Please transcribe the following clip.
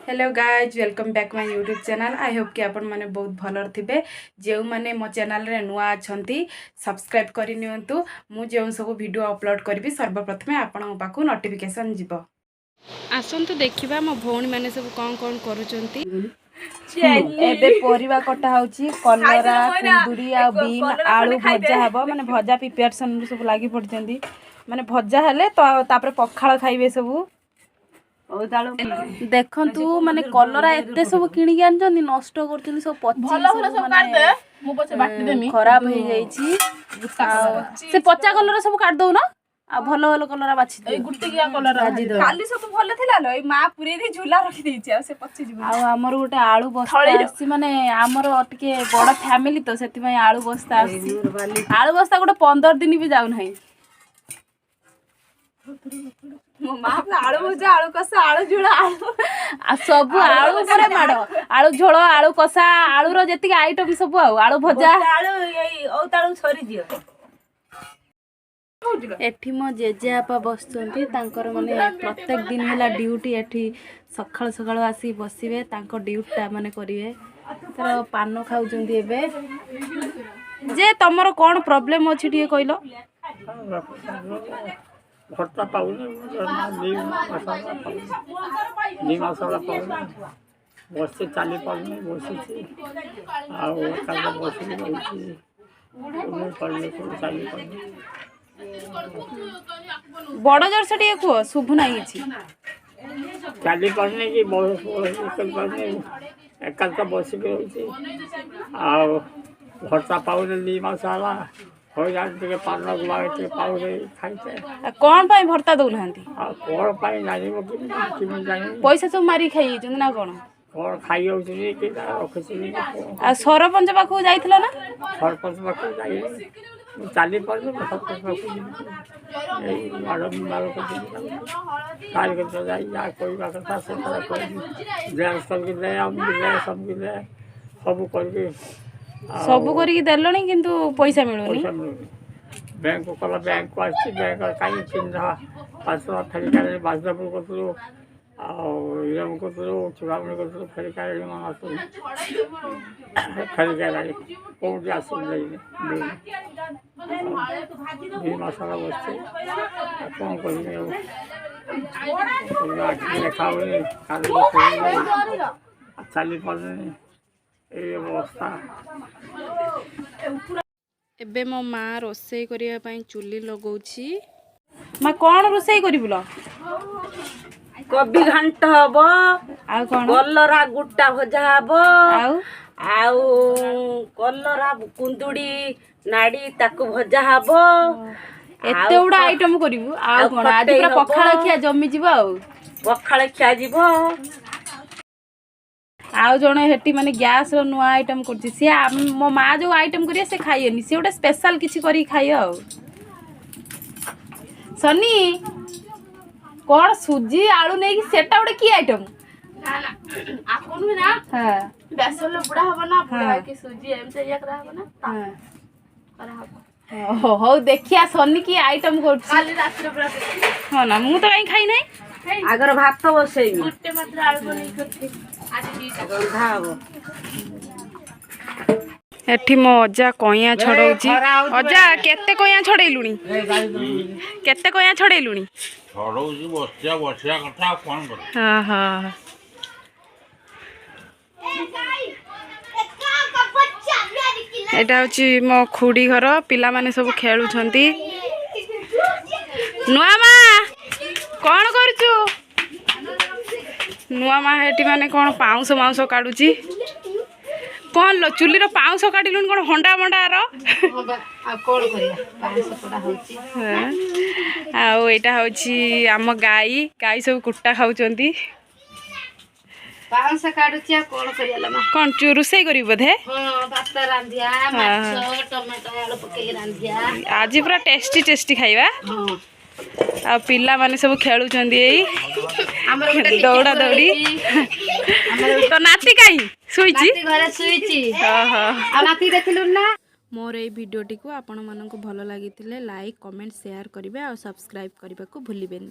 Hello guys, welcome back my YouTube channel. I hope କି ଆପଣମାନେ ବହୁତ ଭଲରେ ଥିବେ। ଯେଉଁମାନେ ମୋ ଚ୍ୟାନେଲ୍ରେ ନୂଆ ଅଛନ୍ତି, ସବସ୍କ୍ରାଇବ୍ କରିନିଅନ୍ତୁ। ମୁଁ ଯେଉଁ ସବୁ ଭିଡ଼ିଓ ଅପଲୋଡ଼ କରିବି, ସର୍ବପ୍ରଥମେ ଆପଣଙ୍କ ପାଖକୁ ନୋଟିଫିକେସନ୍ ଯିବ। ଆସନ୍ତୁ ଦେଖିବା ମୋ ଭଉଣୀମାନେ ସବୁ କ'ଣ କ'ଣ କରୁଛନ୍ତି। ଏବେ ପରିବା କଟା ହଉଛି। କଲରା, କୁନ୍ଦୁରି ଆଉ ବିନ୍ ଆଳୁ ଭଜା ହବ। ମାନେ ଭଜା ପ୍ରିପାରେସନ୍ ସବୁ ଲାଗି ପଡ଼ିଛନ୍ତି। ମାନେ ଭଜା ହେଲେ ତ ତାପରେ ପଖାଳ ଖାଇବେ ସବୁ। ଦେଖନ୍ତୁ, ମାନେ କଲରା ଏତେ ସବୁ କିଣିକି ଆଣିଛନ୍ତି, ନଷ୍ଟ କରୁଛନ୍ତି ସବୁ, ପଚି ସବୁ ମାନେ ଖରାପ ହେଇଯାଇଛି। ଆଉ ସେ ପଚା କଲରା ସବୁ କାଟି ଦଉନ, ଆଉ ଭଲ ଭଲ କଲରା ବାଛି ଭାଜି ଦବ। କାଲି ସବୁ ଭଲ ଥିଲା ଲୋ, ଏଇ ମା ପୁରେଇ ଦେଇ ଝୁଲା ରଖିଦେଇଛି, ଆଉ ସେ ପଚିଯିବ। ଆଉ ଆମର ଗୋଟେ ଆଳୁ ବସ୍ତା ଆସିଛି। ମାନେ ଆମର ଟିକେ ବଡ ଫ୍ୟାମିଲି ତ, ସେଥିପାଇଁ ଆଳୁ ବସ୍ତା ଆସିଛି। ଆଳୁ ବସ୍ତା ଗୋଟେ 15 ଦିନ ବି ଯାଉନାହିଁ। ମୋ ମା ପୁରା ଆଳୁ ଭଜା, ଆଳୁ କଷା, ଆଳୁ ଝୋଳ, ଆଳୁ ଆଉ ସବୁ ଆଳୁ ଉପରେ ମାଡ଼। ଆଳୁ ଝୋଳ, ଆଳୁ କଷା, ଆଳୁର ଯେତିକି ଆଇଟମ ସବୁ, ଆଉ ଆଳୁ ଭଜା। ଆଳୁ ଏଇ ଓଉ ତାଳୁ ସରିଯିବ। ଏଠି ମୋ ଜେଜେବାପା ବସୁଛନ୍ତି। ତାଙ୍କର ମାନେ ପ୍ରତ୍ୟେକ ଦିନ ହେଲା ଡ୍ୟୁଟି। ଏଠି ସକାଳୁ ସକାଳୁ ଆସିକି ବସିବେ, ତାଙ୍କ ଡ୍ୟୁଟିଟା ମାନେ କରିବେ। ତାର ପାନ ଖାଉଛନ୍ତି ଏବେ। ଯେ ତମର କ'ଣ ପ୍ରୋବ୍ଲେମ୍ ଅଛି ଟିକେ କହିଲ? ଭତ୍ତା ପାଉନି। 2 ମାସ ହେଲା ପାଉନି, 2 ମାସ ହେଲା ପାଉନି। ବସି ଚାଲି ପାରୁନି, ବସିଛି ଆଉ କାଲି ବସିକି ରହୁଛି। ପାରୁନି, ଚାଲି ପାରୁନି। ବଡ଼ ଜୋରସେ ଟିକେ କୁହ, ଶୁଭୁ ନାହିଁ କିଛି। ଚାଲି ପାରୁନି କି କରିପାରୁନି, ଏକାନ୍ତ ବସିକି ରହୁଛି ଆଉ ଭତ୍ତା ପାଉନି 2 ମାସ ହେଲା। ହଇରାଣ, ଟିକେ ପାନ ଗୁଆ ଟିକେ ପାଉନି ଖାଇତେ। ଆଉ କ'ଣ ପାଇଁ ଭତ୍ତା ଦଉନାହାନ୍ତି? ଆଉ କ'ଣ ପାଇଁ ଜାଣିବ କେମିତି, କେମିତି ଜାଣିବୁ? ପଇସା ସବୁ ମାରିକି ଖାଇଯାଇଛନ୍ତି ନା କ'ଣ? କ'ଣ ଖାଇଯାଉଛନ୍ତି କି ରଖୁଛନ୍ତି କି କ'ଣ? ଆଉ ସରପଞ୍ଚ ପାଖକୁ ଯାଇଥିଲ ନା? ସରପଞ୍ଚ ପାଖକୁ ଯାଇନି। ମୁଁ ଚାଲି ପାରୁନି, ମୁଁ ସରପଞ୍ଚ ପାଖକୁ ଯିବି? ଏଇ ମାଡ଼ ମାଡ଼ କରିଦେବି। ତାରି କଥା ଯାଇ ଯାହା କହିବା କଥା ସେ କଥା କହିବି। ଜେରକ୍ସ କରିକି ଦେ, ଅମକି ଦେ, ସମକି ଦେ, ସବୁ କରିକି ଆଉ ସବୁ କରିକି ଦେଲଣି, କିନ୍ତୁ ପଇସା ମିଳୁନି। ପଇସା ମିଳୁନି। ବ୍ୟାଙ୍କ କଲା, ବ୍ୟାଙ୍କକୁ ଆସିଛି। ବ୍ୟାଙ୍କ କାହିଁ 3 ଟଙ୍କା 5 ଟଙ୍କା ଫେରିକି ଆଣିଲି। ବାସୁଦେବପୁର କତିରୁ ଆଉ ଇରମ କତିରୁ, ଚୂଡ଼ାମଣି କତିରୁ ଫେରିକି ଆଣିଲି। ମନ ଆସୁନି, ଫେରିକି ଆଣିଲାଣି। କେଉଁଠି ଆସୁନି, ଦେଇନି, ମିଳୁନି। 2 ମାସ ହେଲା ବସିଛି, ଆଉ କ'ଣ କରିବି? ଆଉ କରିବି? ଆଖି ଦେଖା ହେଉନି, କାନ ଶୁଭୁନି, ଆଉ ଚାଲି ପାରୁନି। ଏଇ ଅବସ୍ଥା। ଏବେ ମୋ ମା ରୋଷେଇ କରିବା ପାଇଁ ଚୁଲି ଲଗଉଛି। ମା, କ'ଣ ରୋଷେଇ କରିବୁ ଲୋ? କୋବି ଘାଣ୍ଟ ହବ। ଆଉ କ'ଣ? କଲରା ଗୋଟା ଭଜା ହବ। ଆଉ? ଆଉ କଲରା କୁନ୍ଦୁଡ଼ି ନାଡ଼ି ତାକୁ ଭଜା ହବ। ଏତେ ଗୁଡ଼ା ଆଇଟମ କରିବୁ? ଆଉ ଆଉ କ'ଣ ଆଜି? ଖଟେଇ ପୁରା ହବ। ପଖାଳ ଖିଆ ଜମିଯିବ ଆଉ। ପଖାଳ ଖିଆ ଯିବ। ଆଉ ଜଣେ ହେଠି ମାନେ ଗ୍ୟାସର ନୂଆ ଆଇଟମ କରୁଛି ସିଏ। ମୋ ମା ଯୋଉ ଆଇଟମ କରିବ ସେ ଖାଇବେନି, ସିଏ ଗୋଟେ ସ୍ପେଶାଲ କିଛି କରିକି ଖାଇବ। ଆଉ ସନି, କ'ଣ ସୁଜି ଆଳୁ ନେଇକି ସେଟା ଗୋଟେ କି ଆଇଟମ? ଆପଣ ନା। ବେସନ ବୁଡ଼ା ହବ ନା, ବୁଡ଼ା ହେଇକି ସୁଜି ଏମିତି ଇଏ କରାହବ ନା, କରାହବ। ହଉ, ଦେଖିଆ ସନି କି ଆଇଟମ କରୁଛି। କାଲି ରାତିରେ ପୁରା ହଁ ନା, ମୁଁ ତ କାହିଁ ଖାଇ ନାହିଁ। ଆଗର ଭାତ ବସେଇବି। ଗୋଟେ ମାତ୍ର ଆଳୁ ବନେଇକି କରିଥିଲି, ଆଜି 2ଟା। ରନ୍ଧା ହବ। ଏଠି ମୋ ଅଜା କଇଁଆ ଛଡଉଛି। ଅଜା, କେତେ କଇଁଆ ଛଡେଇଲୁଣି? କେତେ କଇଁଆ ଛଡେଇଲୁଣି? ଛଡ଼ଉଛି, ବସିବା ବସିବା କଥା, ଆଉ କ'ଣ କରିବି? ହଁ, ଏଇଟା ହେଉଛି ମୋ ଖୁଡ଼ି ଘର। ପିଲାମାନେ ସବୁ ଖେଳୁଛନ୍ତି। ନୂଆ ମା, କ'ଣ କରୁଛୁ? ନୂଆ ମା ଏଠି ମାନେ କ'ଣ ପାଉଁଶ ମାଉଁସ କାଢୁଛି। କ'ଣ ଲୋ, ଚୁଲିର ପାଉଁଶ କାଢିଲୁଣି? କ'ଣ ହଣ୍ଡା ମଣ୍ଡାର? ଆଉ କ'ଣ କରିବା, ପାଉଁଶ ପୋଡ଼ା ହଉଛି। ହଁ। ଆଉ ଏଇଟା ହେଉଛି ଆମ ଗାଈ। ଗାଈ ସବୁ କୁଟା ଖାଉଛନ୍ତି। ପାଉଁଶ କାଢୁଛି, ଆଉ କ'ଣ କରିବା ଲୋ ମା? କ'ଣ ରୋଷେଇ କରିବୁ ବୋଧେ? ହଁ, ଭାତ ରାନ୍ଧିଆ, ମାଛ ଟମାଟୋ ଆଳୁ ପକେଇକି ରାନ୍ଧିଆ। ଆଜି ପୁରା ଟେଷ୍ଟି ଟେଷ୍ଟି ଖାଇବା। ହଁ। ଆଉ ପିଲାମାନେ ସବୁ ଖେଳୁଛନ୍ତି ଏଇ ଆମର ଗୋଟେ ଦୌଡ଼ା ଦୌଡ଼ି। ତ ନାତି କାହିଁ, ଶୋଇଛି? ନାତି ଘରେ ଶୋଇଛି। ଓହୋ। ଆଉ ନାତି ଦେଖିଲୁ ନା? ମୋର ଏଇ ଭିଡ଼ିଓଟିକୁ ଆପଣମାନଙ୍କୁ ଭଲ ଲାଗିଥିଲେ ଲାଇକ୍, କମେଣ୍ଟ, ସେୟାର କରିବେ ଆଉ ସବସ୍କ୍ରାଇବ୍ କରିବାକୁ ଭୁଲିବେନି।